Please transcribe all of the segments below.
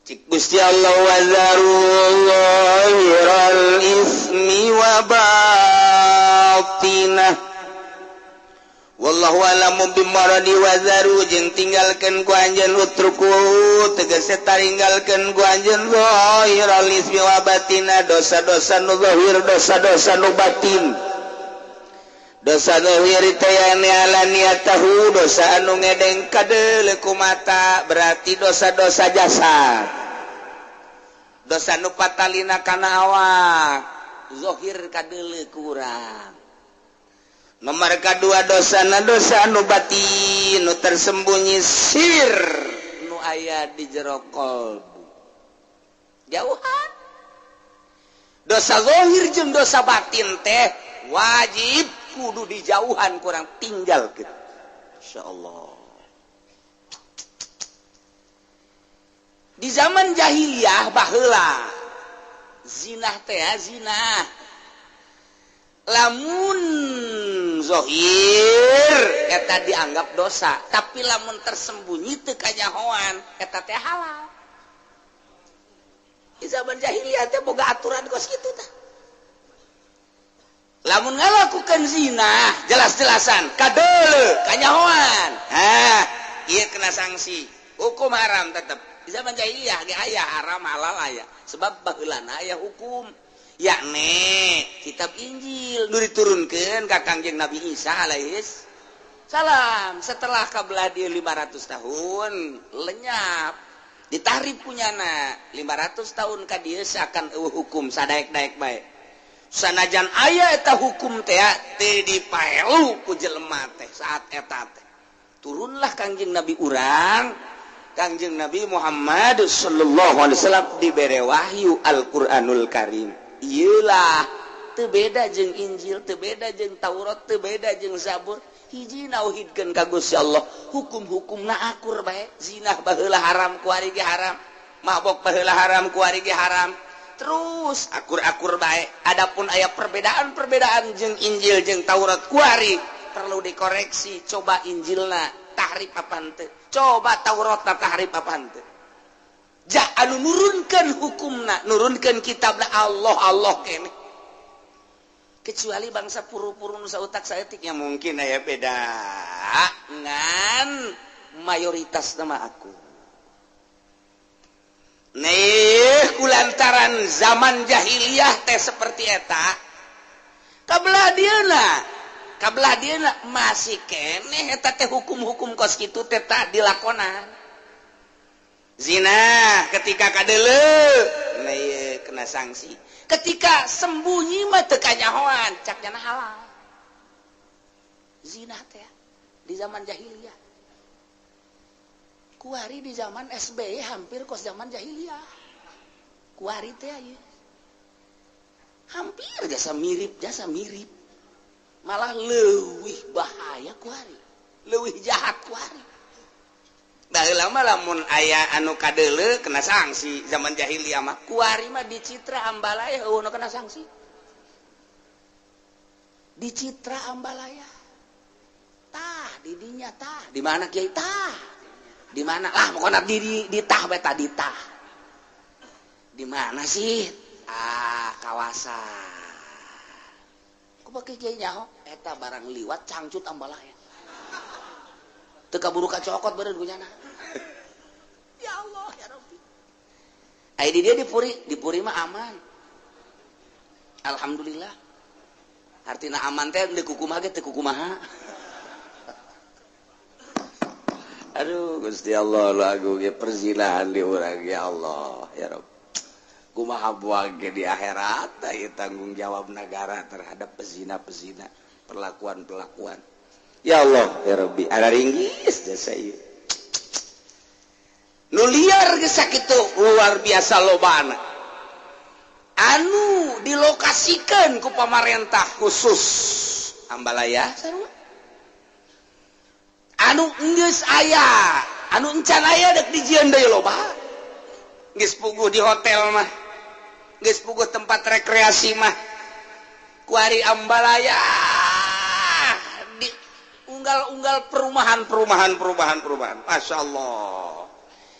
Cik Gusti Allah wazaru zahiral ismi wa batinah wallahu alamu bimaradi wazaru jeung tinggalkeun ku anjeun utruku tegese taringgalkeun ku anjeun zahiral ismi wa batinah dosa-dosa nu zahir dosa-dosa nu batin dosa zahir teh alaniyatahu dosa anu ngedeng kadeuleu ku mata berarti dosa-dosa jasa dosa nu patalina kana awak zahir kadeuleu ku urang nomor kadua dosana dosa anu batin nu tersembunyi sir nu aya di jero kolbu jauhan dosa zahir jeung dosa batin teh wajib kudu dijauhan kurang tinggal gitu. Insyaallah. Di zaman jahiliyah baheula zinah teh zinah lamun zahir eta dianggap dosa tapi lamun tersembunyi teu kanyahoan eta teh halal. Di zaman jahiliyah teh boga aturan kos kitu tah. Lamun ngalakukan zina jelas-jelasan kadeuleu kanyahoan hah ieu kena sanksi hukum haram tetep. Di zaman jahiliyah ge aya haram halal aya sebab baheulana aya hukum yakni kitab Injil nu diturunkeun ka Kangjeng Nabi Isa alaihis salam setelah kabelah dieu 500 tahun lenyap ditahrif punyana 500 tahun ka dieu seakan eueuh hukum sadaek-daek bae sanajan aya eta hukum teh teu dipaelu ku jelema teh saat eta teh turunlah Kangjeng Nabi urang Kangjeng Nabi Muhammad sallallahu alaihi wasallam dibere wahyu Al-Qur'anul Karim ieulah teu beda jeung Injil teu beda jeung Taurat teu beda jeung Zabur hiji nauhidkeun ka Gusti Allah hukum-hukumna akur bae zinah baheula haram kuari ge haram mabok baheula haram kuari ge haram terus akur-akur baik. Adapun aya perbedaan-perbedaan jeung Injil jeung Taurat kuari perlu dikoreksi. Coba Injilna tahrif apaan teu, coba Tauratna tahrif apaan teu. Ja anu nurunkeun hukumna, nurunkeun kitabna Allah Allah keneh. Kecuali bangsa puru-puru nu sautak saeutik ya mungkin aya beda ngan mayoritas nama aku. Nih kulantaran zaman jahiliyah teh seperti eta kabelah dieuna masih keneh eta teh hukum-hukum kos kitu teh tah dilakonan zina ketika kadeuleu nah kena sanksi ketika sembunyi mah teu kanyahoan cak nyana halal zina teh di zaman jahiliyah kuari di zaman SBY hampir kos zaman jahiliyah kuari teh ieu hampir jasa mirip malah leuwih bahaya kuari leuwih jahat kuari baheula mah lamun aya anu kadeuleu kena sanksi zaman jahiliyah mah kuari mah dicitra ambalaya eueuh nu kena sanksi dicitra ambalaya tah di dinya tah di mana kiai tah di mana lah pokoknya di tah beta di tah di mana sih ah kawasan ku pake kiai nyaho eta barang liwat cangcut ambalaya teu kaburu kacokot beureun ku nyana ya Allah ya Rabbi ai di dia di puri mah aman alhamdulillah artina aman teh deui kukumaha ge teu kukumaha. Aduh Gusti Allah lagu ge perzinahan di urang ya Allah ya Rabb kumaha buang ge di akhirat ieu tanggung jawab negara terhadap pezina-pezina perlakuan-perlakuan ya Allah ya Rabbi ada ringgis jasa ieu nu liar geus sakitu luar biasa lobana anu dilokasikeun ku pamarentah khusus Ambalaya sarua anu geus aya anu encan aya dek dijieun deui loba geus puguh di hotel mah geus puguh tempat rekreasi mah kuari Ambalaya di unggal-unggal perumahan Masya Allah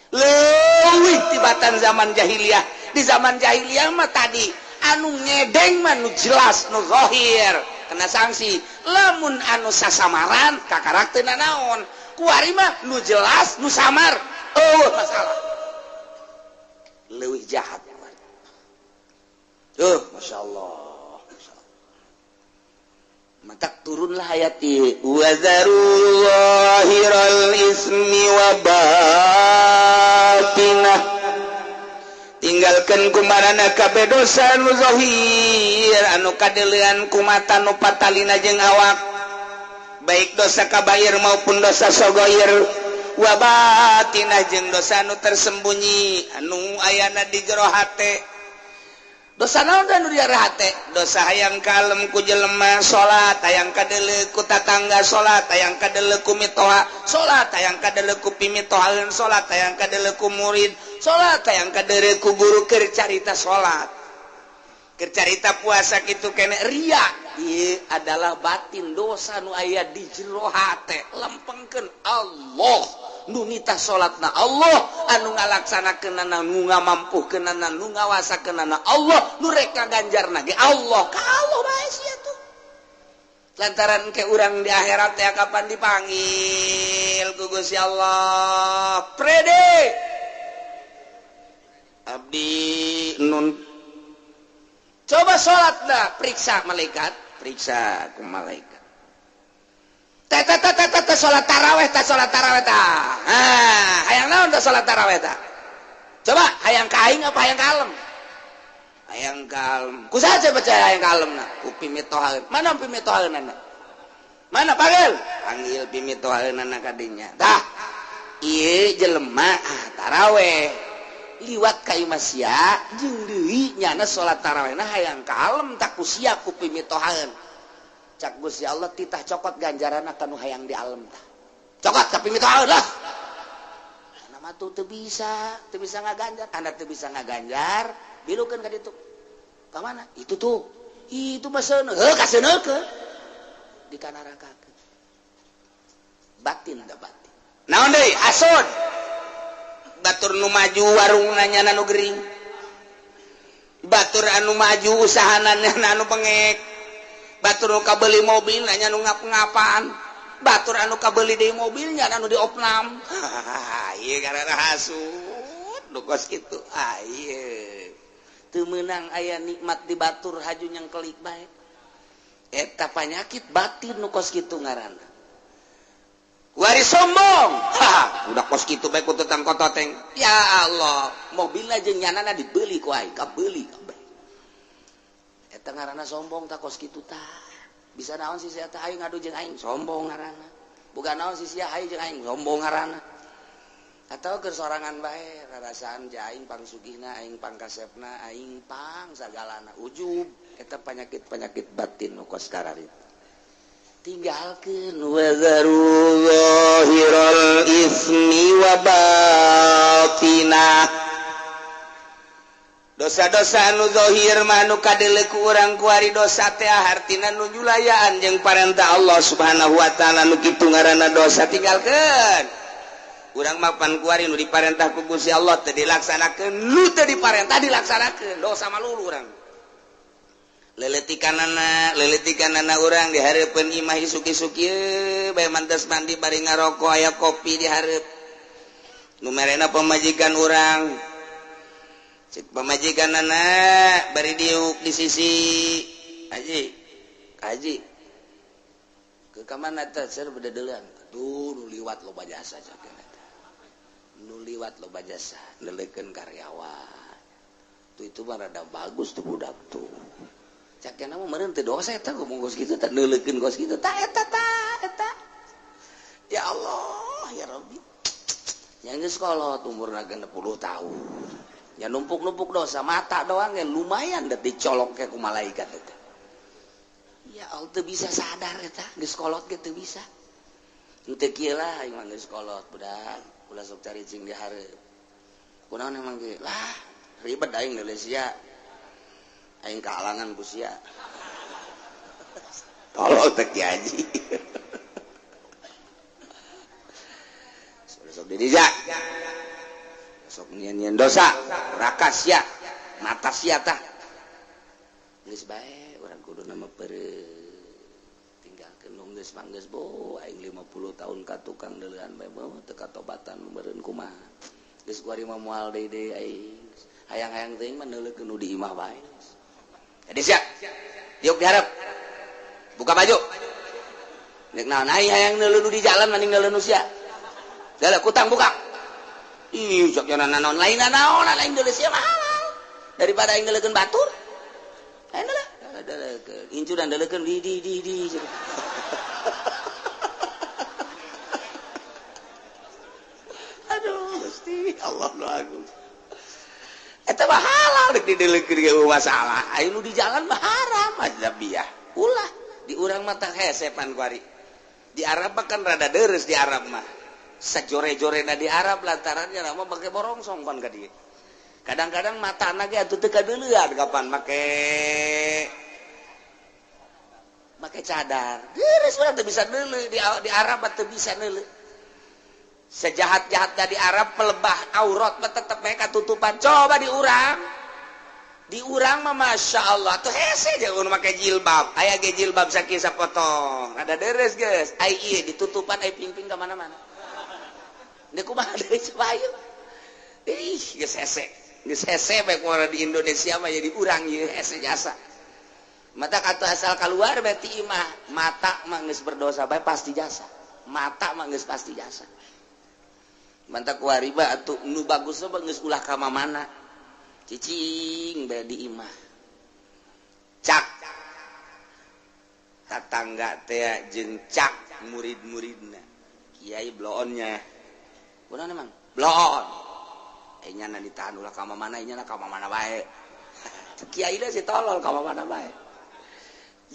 leuwih tiba tibatan zaman jahiliyah. Di zaman jahiliyah mah tadi anu ngedeng mah nu jelas, nu zahir kena sanksi. Lamun anu sasamaran kakarak teu nanaon. Kuari mah nu jelas, nu samar eueuh masalah. Leuwih jahat. Tuh, Masya Allah. Matak turunlah ayat ieu, wazaru zahiral ismi wa batinah, tinggalkan kumarana kabeh dosa nu zahir anu kadeulean ku mata nu patalina jeung awak, baik dosa kabair maupun dosa sogoir, wa batinah jeung dosa anu tersembunyi anu ayana di jero hate. Dosa naon nu di hate? Dosa hayang kalem ku jelema salat, hayang kadeuleu ku tatangga salat, hayang kadeuleu ku mitoha salat, hayang kadeuleu ku pimitohaeun salat, hayang kadeuleu ku murid salat, hayang kadeuleu ku guru keur carita salat, keur carita puasa kitu kene ria. Ieu adalah batin, dosa nu aya di jero hate. Lempengkeun Allah nu nitah salatna, Allah anu ngalaksanakeunana, nu ngamampuhkeunana, nu ngawasakeunana, Allah nu rek ngaganjarna ge Allah. Ka Allah bae sia tuh. Lantaran ke urang di akhirat teh kapan dipanggil ku Gusti Allah, prede abdi nun coba salat dah, periksa malaikat, periksa ku malaikat. Teh teh teh teh teh salat taraweh teh, salat taraweh tah. Ah, hayang naon teh salat taraweh tah? Coba hayang ka aing apa hayang kalem? Hayang kalem. Ku saha percaya hayang kalem na? Ku pimitohaeun. Mana pimitohaeunana? Mana panggil? Panggil pimitohaeunana ka dinya. Tah, ieu jelema ah taraweh. Liwat ka imah sia jeung deui nyana salat tarawehna hayang kalem tak ku sia ku pimitohaeun. Cak Gusti Allah titah cokot ganjaran kanu hayang di alam tah. Cokot ka pimitohaeun lah. Ana mah tuh teu bisa ngaganjar. Anda teu bisa ngaganjar, bilukeun ka ditu. Ka mana? Itu tuh. Itu mah seuneu, heuh kaseuneukeun. Di kanarakakeun. Batin da batin. Naon deui? Hasud. Batur nu maju warungna nyana nu gering. Batur anu maju usahana nyana anu bengek. Batur nu kabeli mobil nanya nu ngap-ngapan, batur anu kabeli deui mobilnya anu diopnam. Ieu karena hasud nu kos kitu. Ah ieu teu meunang aya nikmat di batur haju nyengkelik bae. Eta panyakit batin nu kos kitu ngaranna. Wari sombong. Ha, udah kos kitu bae ku tutang kototeng. Ya Allah, mobilna jeung nyanana dibeli ku aing, kabeli kabeh. Eta ngaranna sombong tak kos kitu tah. Bisa naon sih sia teh aing ngadu jeung aing, sombong ngaranna. Boga naon sih sia aing jeung aing, sombong ngaranna. Atau keur sorangan bae rarasaan ja aing pangsugihna, aing pangkasepna, aing pang sagalana ujub. Eta penyakit-penyakit batin nu kos kararitu. Tinggalkeun wazaru zahiral ismi wa batinah. Dosa-dosa anu zahir mah anu kadeuleu ku urang kuari dosa teh hartina nu nyulayaan jeung parentah Allah Subhanahu wa taala, nu kitu ngaranna dosa tinggalkeun. Urang mah pan kuari nu diparentah ku Gusti Allah teu dilaksanakeun, nu teu diparentah dilaksanakeun, dosa malulu urang. Leletikanana urang di hareupeun imah isuk-isuk ieu bae mantes mandi bari ngaroko aya kopi di hareup. Nu merena pamajikan urang. Cek pamajikan anak bari diuk di sisi haji haji ke kamana teh ser bededeulean aduh nu liwat loba jasa cek eta nu liwat loba jasa neuleukeun karyawan tuh itu mah rada bagus tuh budak tuh cak mah meureun teu dosa eta ngomong kos kitu teh neuleukeun kos kitu tah eta tah eta ya Allah ya Rabbi yang geus kolot umurna 60 tahun ya numpuk-numpuk dosa mata doang ya lumayan deh dicolok ke ku malaikat eta. Ya Allah teu bisa sadar eta geus kolot ge teu bisa. Henteu kieu lah aing mah geus kolot budak ulah sok caricing di hareup. Kunaon emang ge lah ribet aing deuleu sia. Aing kahalangan ku sia. Tolol teh Ki Haji. Sok di dija. Sok nyian-nyian dosa, neraka sia, mata sia tah. Geus bae urang kudu nama peureut. Tinggalkeun nu geus mah geus bo aing 50 tahun ka tukang deuleuan bae teu katobatan meureun kumaha. Geus kuari mah moal deui deui aing. Hayang-hayang teuing mah neuleukeun nu di imah bae. Jadi sia. Diuk diharap. Buka baju. Nek naon aing hayang neuleuh nu di jalan mending neuleuh nu sia. Dalah kutang buka. Ih, sok naon lain naon lain deuleuh sia mah halal. Daripada aing neuleukeun batur. Aing deuleuh, deuleukeun. Incudan deuleukeun di. Aduh, Gusti Allah nu agung. Eta mah halal deuk dideulekeun ge masalah. Aing nu di jalan mah haram ajnabiyah. Ulah di urang mah tah hese pan kuari. Di Arab mah kan rada deres di Arab mah. Sajore-jorena di Arab lantarannya mah make borongsong pan ka dieu. Kadang-kadang matana ge atuh teu kadeuleuan kapan make cadar. Deres urang teu bisa neuleuh di Arab mah teu bisa neuleuh. Sejahat-jahatnya di Arab pelebah aurat mah tetep mereka tutupan. Coba di urang. Di urang mah Masya Allah tuh hese jeung make jilbab. Aya ge jilbab sakieu sapotong. Rada deres geus. Ai ieu ditutupan ai pingping ka mana-mana. Deuk kumaha deui coba ayeuna. Ih, geus hese. Geus hese bae kumaha di Indonesia mah jadi urang ieu hese jasa. Mata kata asal keluar berarti imah mata mah geus berdosa bae pasti jasa. Mata mah geus pasti jasa. Mantap kuari mah atuh nu bagus mah geus ulah ka mana. Cicing bae di imah. Cak tatangga teh jeung cak murid-muridna. Kiai bloonnya. Kunaon emang? Bloon. Eh nyana ditahan ulah ka mana nyana ka mana bae. Kiai da si tolol ka mana bae.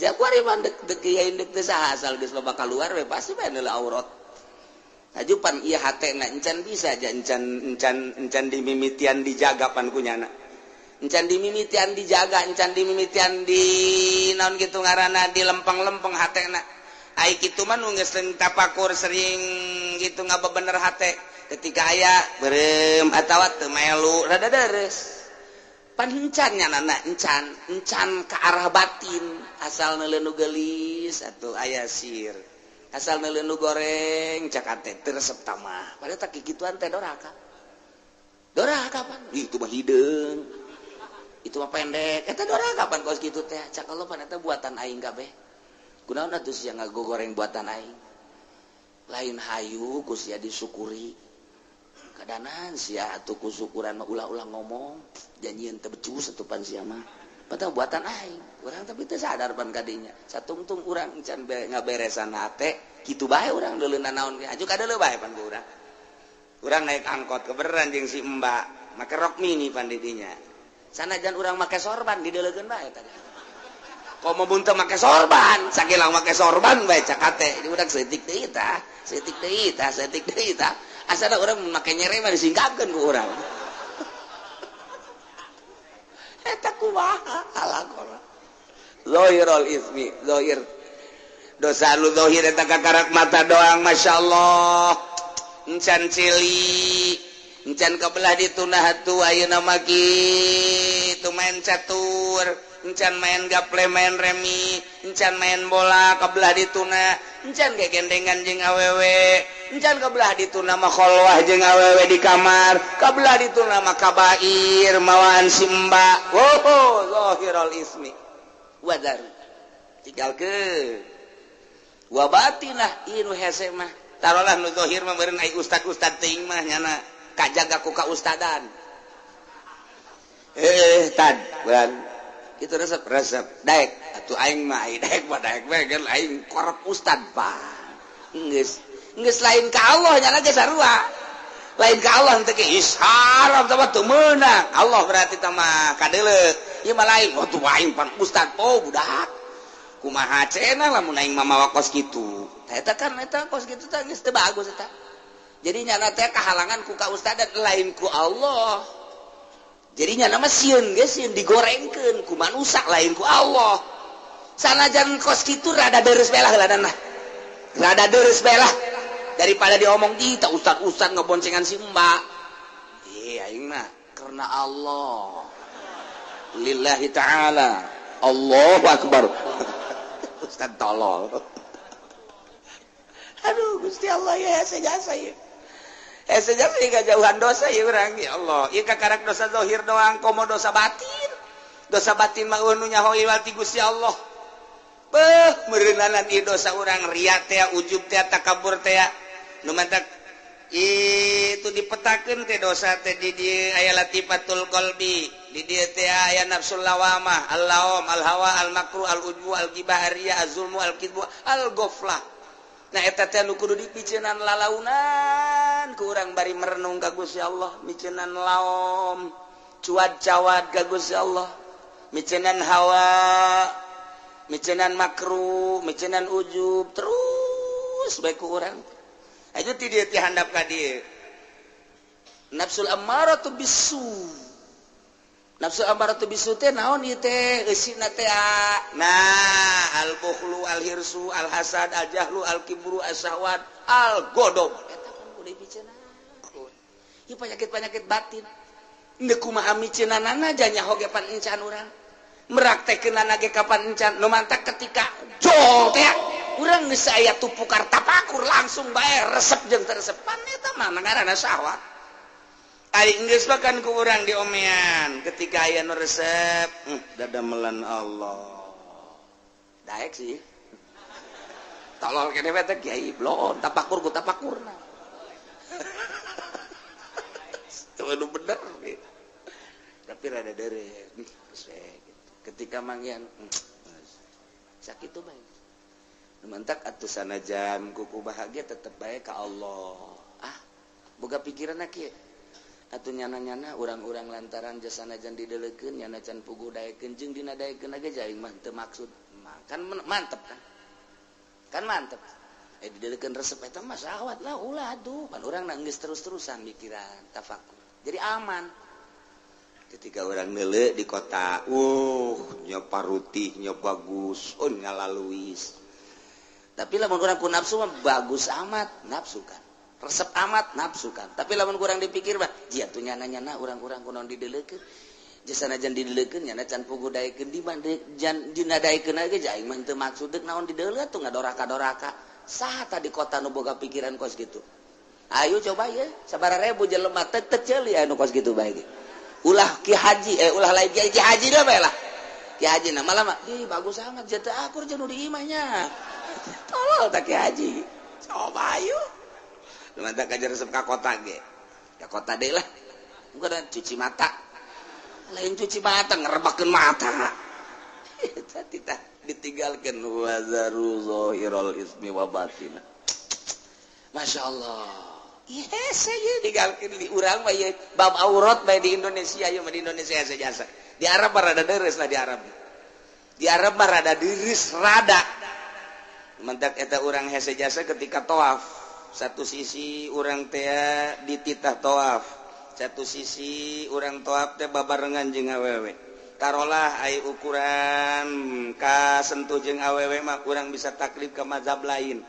Ja kuari mah deuk kiai deuk teu saha asal geus loba kaluar we pasti bae neuleuh aurat. Hajupan ieu hatena encan bisa aja encan encan dimimitian dijaga pan ku nyana. Encan dimimitian dijaga, encan dimimitian di naon kitu ngaranna di lempeng-lempeng hatena. Ai kitu mah nu geus sering tapakur sering gitu ngabebener hate. Ketika aya beureum atawa teu melu rada deres. Pan encan nyana encan, encan ka arah batin asal neuleuh nu geulis atuh aya sir. Asal neuleuh nu goreng cak ate teu resep tamah. Padahal tak kikituan teh doraka. Doraka pan. Ih, itu mah hideung. Itu mah pendek. Eta doraka pan kos kitu teh. Cak Allah pan eta buatan aing kabeh. Kunaon atuh sia ngagogoreng buatan aing. Lain hayu ku sia disyukuri. Kadanan sia atuh ku syukuran mah ulah-ulah ngomong. Janjieun teu becus atuh pan sia mah. Padahal buatan aing. Urang tapi teu sadar pan kadinya. Satungtung urang encan ngaberesan hate, kitu bae urang deuleunan naon ge. Aju kadeuleuh bae pan ku urang. Urang naik angkot kebeneran jeung si Mbak, make rok mini pan di dinya. Sanajan urang make sorban dideuleukeun bae tadi. Komo mun teu make sorban, sakilang make sorban bae cak hate. Di urang seutik deui tah, seutik deui tah, seutik deui tah. Asana urang make nyere mah disingkapkeun ku urang. Eta kumaha alakona. Zahirul ismi, zahir. Dosa lu zahir eta kakarak mata doang, masyaallah. Encan cili, encan kebelah ditunah atuh ayeuna mah kitu main catur, encan main gaple, main remi, encan main bola kebelah dituna, encan gegendengan jeung awewe, encan kebelah dituna mah kholwah jeung awewe di kamar, kebelah dituna mah kabair mawaan si mbak. Oh, zahirul ismi. Wadar. Tinggalkeun. Wa batinah ieu nu hese mah. Tarolah nu zahir mah meureun ai ustad-ustad teuing mah nyana kajaga ku kaustadan. Tad, bulan. Itu resep daek atuh aing mah ai daek mah daek we kan aing korep ustad pak. Geus geus lain ka Allah nyana ge sarua. Lain ka Allah teh ge haram teh mah teu meunang. Allah berarti teh mah kadeuleuh. Ieu mah lain, oh tuh aing pan ustad, oh budak. Kumaha cenah lamun aing mah mawa kos kitu. Tah eta kan eta kos kitu teh geus teu bagus eta. Jadi nyana teh kahalangan ku kaustadan lain ku Allah. Jadi nyana mah sieun ge sieun digorengkeun ku manusa lain ku Allah. Sanajan kos kitu rada deres bae lah heulanan lah. Rada deres bae lah daripada diomong di tah ustad-ustad ngeboncengan si mbak. Ih aing Karena Allah, lillahi ta'ala, Allahu akbar. Ustaz tolol. Aduh, Gusti Allah ya, hese jasa ya, hese jasa ya, jauhan dosa ya urang. Ya Allah, ieu kakarak dosa zahir doang, komo dosa batin. Dosa batin mah nu nyaho ti Gusti Allah. Beuh, meureunanan ieu dosa urang, riya teh, ujub teh, takabur teh. Nu mantak itu dipetakeun teh dosa teh, di dieu aya latifatul qalbi, di dieu teh aya nafsul lawamah, al-laum, al-hawa, al-makru, al-ujbu, al-ghibah, riya, az-zulmu, al-kidbu, al-ghaflah. Nah, eta teh nu kudu dipiceunan lalaunan ku urang bari merenung ka Gusti Allah, miceunan laom, cuad-cawad ka Gusti Allah, miceunan hawa, miceunan makruh, miceunan ujub terus bae ku urang. Aja ti dieu, ti handap ka dieu. Nafsul ammaratu bisu. Nafsu ammaratu bisu teh naon ieu teh eusina teh? Nah, al bukhlu, al hirsu, al hasad, al jahlu, al kibru, as syahwat, al godob. Eta kan kudu dipiceunan. Ieu penyakit-penyakit batin. Ndek kumaha miceunanana nyaho ge pan encan urang. Meraktekeunana ge kapan encan. Nu mantak ketika jol teh urang geus aya tupukar tapakur langsung bae resep jeung teresepan, eta mah ngaranna syahwat. Ari geus bahkan ku urang diomean ketika aya nu resep, dadamelan Allah. Daek sih. Tolol kene teh kiai blon tapakur ku tapakurna. Itu bener gitu. Tapi rada dere gitu. Ketika manggihan sakit tuh bae. Mantak atuh sanajan kuku bahagia tetep bae ka Allah. Ah, boga pikiran kieu. Atuh nyana-nyana urang-urang lantaran jasanajan didelekeun, nyana can puguh daekeun jeung dina daekeun ge aing mah teu maksud. Kan mantep kan? Kan mantep. Eh, didelekeun resep eta mah syahwat lah, ulah atuh. Pan urang geus terus-terusan mikiran tafakur. Jadi aman. Ketika orang neuleu di kota, nya parutihnya bagus, oh ngalaluis. Tapi lamun urang ku nafsu mah bagus amat, nafsu kan. Resep amat, nafsu kan. Tapi lamun kurang dipikir mah, jia tuh nyana-nyana urang-urang kunaon didelekeun. Jasanajan didelekeun, nyana can puguh daekeun, di jan dina daekeun ge aing mah teu maksud deuk naon dideuleu tuh ngadoraka-doraka. Saha tadi kota nu boga pikiran kos gitu? Ayo coba ya, sabaraha ribu jelema teu teu ceuli anu kos gitu bae ge. Ulah ki haji, ulah lain ki haji dah bae lah. Ki haji nah malah mah, ih bagus amat jatuh akur jeung nu di imahnya. Tolol tak ki haji. Coba ayo. Mantap kajar resep ka kota ge. Ka kota deui lah. Bukan cuci mata. Lain cuci mata ngerebakeun mata. Eta titah ditinggalkeun wazaru zahirul ismi wa batina. Masya Allah. Yes, saya digalkeun di urang mah ieu bab aurat bae di Indonesia, ieu mah di Indonesia jasa. Di Arab mah rada deres lah di Arab. Di Arab mah rada deres rada. Mentak eta urang hese jasa ketika tawaf. Satu sisi urang teh dititah tawaf. Satu sisi urang tawaf teh babarengan jeung awewe. Tarolah ai ukuran kasentuh jeung awewe mah urang bisa taklid ke mazhab lain.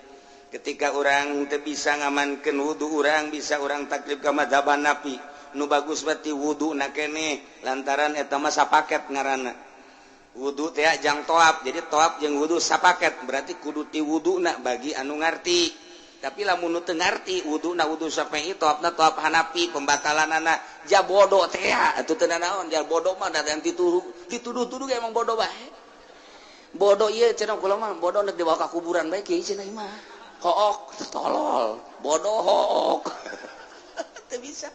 Ketika orang teu bisa ngamankeun wudu, urang bisa urang taklid ka mazhab Hanafi. Nu bagus berarti wudu na keneh lantaran eta mah sapaket ngaranna. Wudu teh jang tawaf, jadi tawaf jeung wudu sapaket, berarti kudu ti wuduna bagi anu ngarti. Tapi lamun nu teu ngarti wuduna wudu Syafi'i, tawafna tawaf Hanafi, pembatalanana ja bodoh teh atuh teu nanaon, ja bodoh mah da dituduh dituduh-tuduh emang bodoh bae. Bodoh ieu cenah kula mah bodoh nek dibawa ka kuburan bae kieu cenah mah. Hook tolol, bodoh hook. Teu bisa.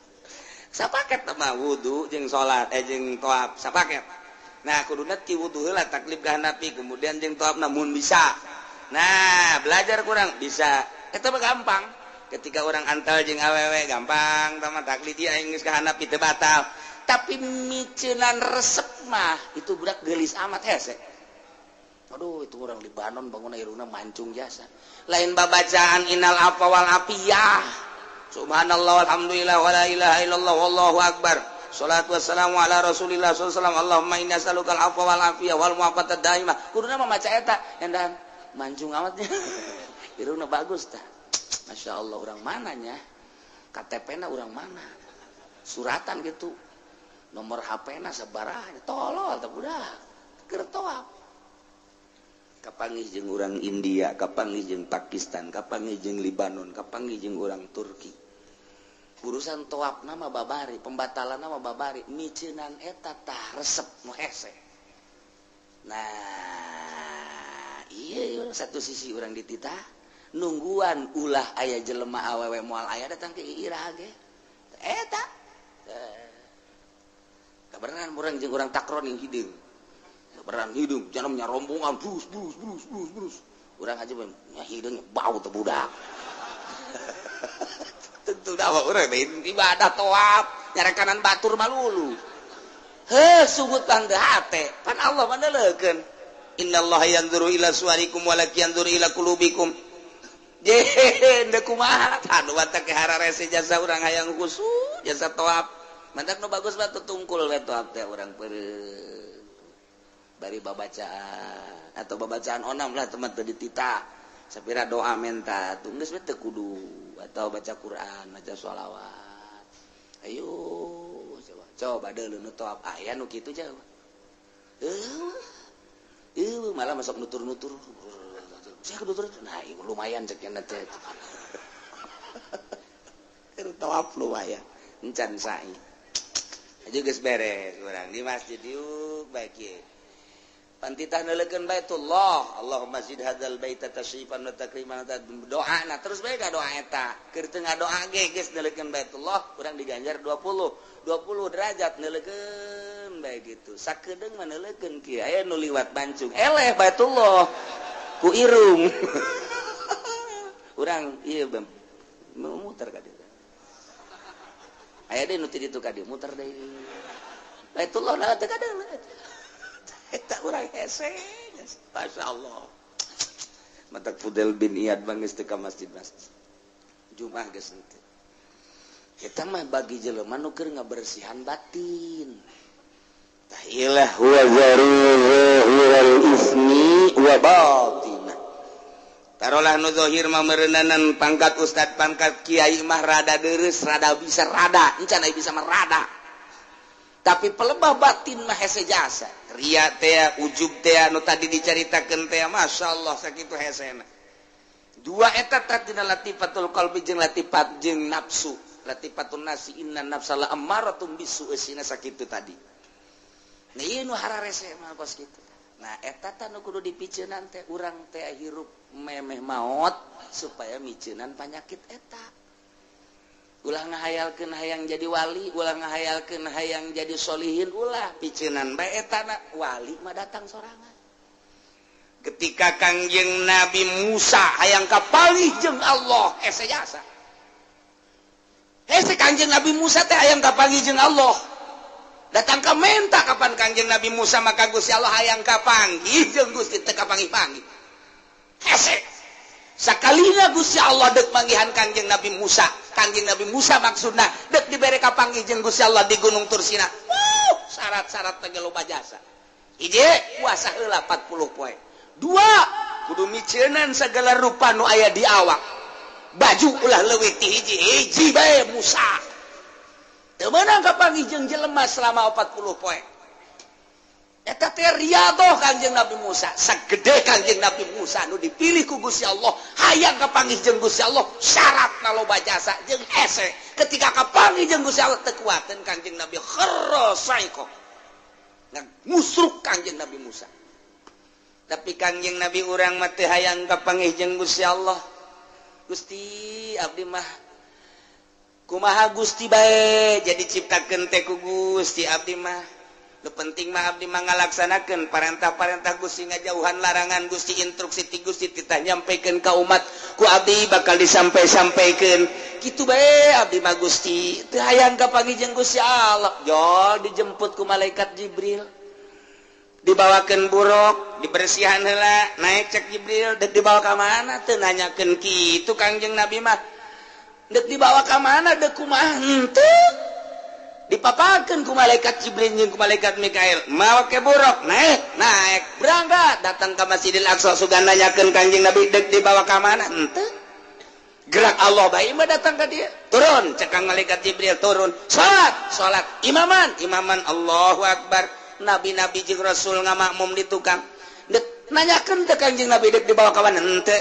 Sapaket mah wudu jeung salat jeung tawaf sapaket. Nah, kuduna ti wudu heula taklid ka Hanafi, kemudian jeung tawafna mun bisa. Nah, belajar kurang bisa. Eta mah gampang. Ketika orang antal jeung awewe gampang, tah mah taklid ieu aing geus ka Hanafi teu batal. Tapi miceunan resep mah itu budak geulis amat hese. Aduh, itu orang Libanon bangun irungna mancung jasa. Lain babacaan innal afwa wal afiyah. Subhanallah walhamdulillah wala ilaha illallah wallahu akbar. Salatu wassalamu ala Rasulillah sallallahu alaihi wasallam. Allahumma inni as'aluka al-afwa wal afiyah wal mu'afata daimah. Kuduna mah maca eta, endan mancung amatnya. Irungna bagus tah. Masya Allah, orang mananya? KTP-na orang mana? Suratan gitu. Nomor HP na sabaraha, tolol teh budak keur tawaf. Kapanggih jeung urang India, kapanggih jeung Pakistan, kapanggih jeung Libanon, kapanggih jeung urang Turki. Urusan tawaf nama babari, pembatalan nama babari, miceunan eta tah resep nu hese. Nah, iya satu sisi urang dititah nungguan ulah aya jelema awewe moal aya datang ke iraha ge. Eta kabeneran urang jeung urang takron yang hideung. Kabeneran hideung, jangan rombongan brus brus brus brus brus. Urang aja nya hideung bau teh budak. Tentu dah urang ibadah tawaf, nyarekanan batur malulu. Heuh sugut bang teu hate, pan Allah mah neuleukeun. Innallaha yanzuru ila suwarikum walakin yanzuru ila qulubikum. Je deuk kumaha anu batak ke hararese jasa urang hayang khusyuk jasa tawaf. Mantak nu bagus mah tungkul we tawaf teh urang peureum. Bari babacaan atau babacaan onam lah teman teu dititah. Sapira doa menta tuh geus we teu kudu atau baca Quran, baca sholawat. Ayo coba coba deuleu nu tawaf aya nu kitu jauh. Eueuh malah masuk nutur-nutur. Saya nutur nah ieu lumayan cek nya teh. Keur tawaf lumayan encan sa'i. Aja geus beres urang di masjid diuk bae kieu. Pantitah neuleukeun Baitullah, Allahumma zid hadzal baita tasyrifan wa takriman, doa na terus bae ka doa eta. Keur teu ngadoa ge geus neuleukeun Baitullah, urang diganjar 20 derajat neuleukeun bae kitu. Sakedeung mah neuleukeun kieu aya nu liwat bancung, eleh Baitullah ku irung. Urang ieu muter ka dieu. Aya deui nu ti ditu ka dieu muter deui. Baitullah na teu kadeuleu. Eta urang hese. Masyaallah. Matak Fudail bin Iyad bangis teu ka masjid-masjid. Jumat geus henteu. Eta mah bagi jelema nu keur ngabersihan batin. Tah ilah huwa zahiral ismi wa batinah. Tarolah nu zahir mah meureunanan pangkat ustad pangkat kiai mah rada deureuss, rada bisa rada, encan aya bisa mah rada. Tapi pelebah batin mah hese jasa. Ria teh, ujub teh nu tadi dicaritakeun teh, masyaallah sakitu hesena. Dua eta tadina latifatul qalbi jeung latifat jeung nafsu. Latifatun nasi inna nafsa la ammaratum bisu eusina sakitu tadi. Nah ieu nu hararese mah kos kitu. Nah eta tah nu kudu dipiceunan teh urang teh hirup memeh maot supaya miceunan panyakit eta. Ulah ngahayalkeun hayang jadi wali, ulah ngahayalkeun hayang jadi solihin, ulah piceunan bae eta na wali mah datang sorangan. Ketika Kangjeng Nabi Musa hayang kapanggih jeung Allah, hese jasa. Hese Kangjeng Nabi Musa teh hayang kapanggih jeung Allah. Datang ka menta kapan Kangjeng Nabi Musa maka Gusti Allah hayang kapanggih jeung Gusti teu kapanggih-panggih. Hese. Sakalina Gusti Allah dek manggihan Kangjeng Nabi Musa. Kangjeng Nabi Musa maksudna dek dibere kapanggih jeung Gusti Allah di Gunung Tursina. Syarat-syarat teh loba jasa. Hiji, puasa heula 40 poe. Dua, kudu miceunan segala rupa nu aya di awak. Baju ulah leuwih ti hiji, hiji bae Musa. Teu meunang kapanggih jeung jelema selama 40 poe. Eta teh riadoh Kangjeng Nabi Musa. Sagede Kangjeng Nabi Musa nu dipilih ku Gusti Allah, hayang kapanggih jeung Gusti Allah, syaratna loba jasa jeung hese. Ketika kapanggih jeung Gusti Allah teu kuateun Kangjeng Nabi kharra saiko. Ngusruk Kangjeng Nabi Musa. Tapi Kangjeng Nabi urang mah teu hayang kapanggih jeung Gusti Allah. Gusti abdi mah kumaha Gusti bae jadi ciptakeun teh ku Gusti abdi mah. Nu penting mah abdi mah ngalaksanakeun parentah-parentah Gusti, ngajauhan larangan Gusti, instruksi ti Gusti titah nyampikeun ka umat ku abdi bakal disampai-sampaikeun. Kitu bae abdi mah Gusti, teu hayang kapanggih jeung Gusti Allah. Jol dijemput ku malaikat Jibril. Dibawakeun buruk, dibersihan heula, naik cek Jibril, dek dibawa ka mana teu nanyakeun kitu Kangjeng Nabi mah. Dek dibawa ka mana dek kumaha henteu. Dipapakeun ku malaikat Jibril jeung ku malaikat Mikail, mawa ke buruk, naik, naik, berangkat, datang ke Masjidil Aqsa sugan nanyakeun Kangjeng Nabi dek dibawa ka mana henteu. Gerak Allah bae mah datang ka dia. Turun cek Kang malaikat Jibril turun. Salat, salat. Imaman, imaman Allahu Akbar. Nabi-nabi jeung Rasul ngamakmum di tukang. Dek nanyakeun teh Kangjeng Nabi dek dibawa ka mana henteu.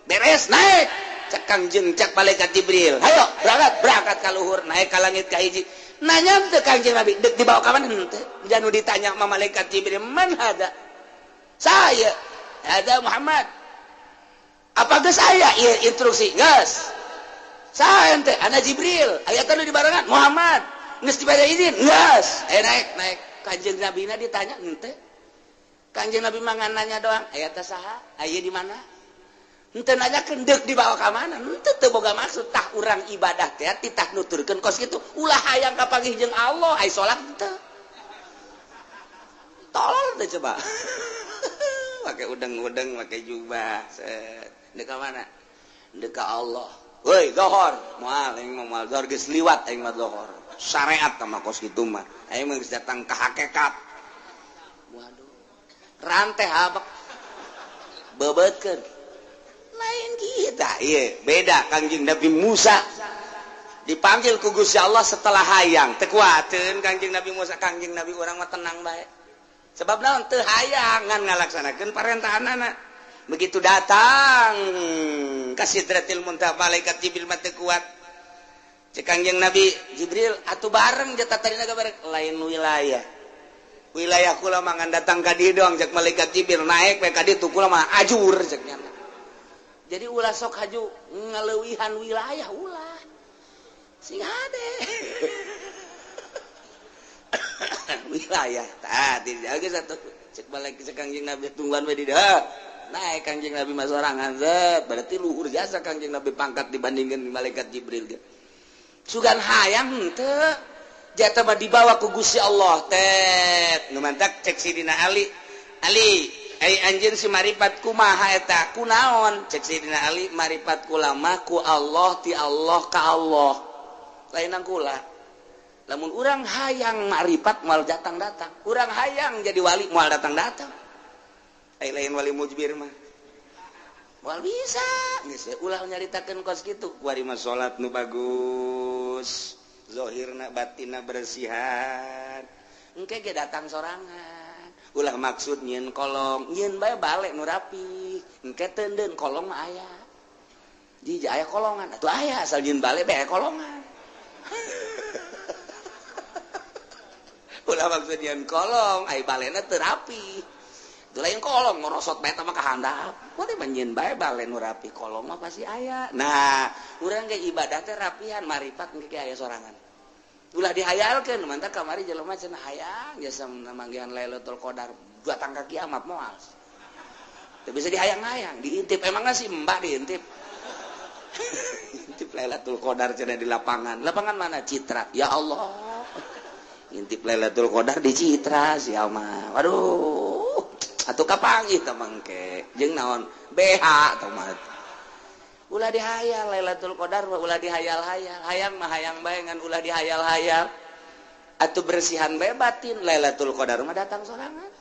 Beres naik. Cek Kangjeng cek malaikat Jibril. Hayo berangkat, berangkat ka luhur, naik ka langit ka hiji. Nanya teh Kangjeng Nabi dek dibawa ka mana henteu. Janu ditanya sama malaikat Jibril, "Man hada?" Saya, ada Muhammad. Apa geus aya ieu instruksi? Geus. Saha ente? Ana Jibril. Aya teh nu dibarengan Muhammad. Geus dibere izin? Geus. Naik, naik. Kanjeng Nabi na ditanya henteu. Kanjeng Nabi mah ngan nanya doang, aya teh saha? Aya di mana? Henteu nanyakeun deuk dibawa ka mana? Henteu teu boga maksud tah urang ibadah teh titah nuturkeun kos kitu. Ulah hayang kapanggih jeung Allah, ai salat henteu. Tolol teh coba. Pakai udeng-udeng, pakai jubah. Set. Deuk ka mana? Deuk ka Allah. Woi, zohor. Moal aing mah moal zohor geus liwat aing mah zohor. Syariat mah kos kitu mah. Aing mah geus datang ka hakikat. Waduh. Rantai habak. Bebeutkeun. Lain kita, ieu beda Kangjeng Nabi Musa. Dipanggil ku Gusti Allah setelah hayang. Teu kuateun Kangjeng Nabi Musa, Kangjeng Nabi urang mah tenang bae. Sebab naon teu hayang ngan ngalaksanakeun parentahanana. Begitu datang ka Sidratil Muntaha malaikat Jibril mah teu kuat. Cek Kangjeng Nabi Jibril atuh bareng jatah tadina bareng lain wilayah. Wilayah kula mah ngan datang ka dieu doang cek malaikat Jibril naik we ka ditu kula mah ajur cek nya. Jadi ulah sok haju ngaleuwihan wilayah ulah. Sing hade. Wilayah tah dijaga satu cek balik cek Kangjeng Nabi tungguan we di dieu. Naik Kangjeng Nabi mah sorangan zet berarti luhur jasa Kangjeng Nabi pangkat dibandingkan malaikat Jibril ge. Sugan hayang henteu jatah mah dibawa ku Gusti Allah tet nu mantak cek Sidina Ali. Ali ai anjeun si maripat kumaha eta kunaon cek Sidina Ali maripat kula mah ku Allah ti Allah ka Allah lainan kula. Lamun urang hayang maripat moal datang-datang, urang hayang jadi wali moal datang-datang. Ai lain wali mujbir mah moal bisa geus ulah nyaritakeun kos kitu kuari mah salat nu bagus zahirna batinna bersihan engke ge datang sorangan ulah maksud nyieun kolong nyieun bae balik nu rapi engke teundeun kolong mah aya jiji aya kolongan atuh aya asal nyieun balik bae kolongan. Ulah maksud nyieun kolong ai balena teu rapi itu lain kolong ngorosot bae mah ka handap kuari mah nyieun bae bale nu rapi kolong mah pasti aya. Nah urang ge ibadah teh rapihan maripat engke ge aya sorangan ulah dihayalkeun mantap kamari jelema cenah hayang jasa manggihan Lailatul Qadar datang ka kiamat moal teu bisa dihayang-hayang diintip emangna si mbak diintip. Intip Lailatul Qadar cenah di lapangan. Lapangan mana? Citra. Ya Allah. Intip Lailatul Qadar di Citra sia mah. Waduh. Atuh kapanggih teh mangke. Jeung naon? BH tah mah. Ulah dihayal Lailatul Qadar mah ulah dihayal-hayal. Hayang mah hayang bae ngan ulah dihayal-hayal. Atuh bersihan bae batin Lailatul Qadar mah datang sorangan.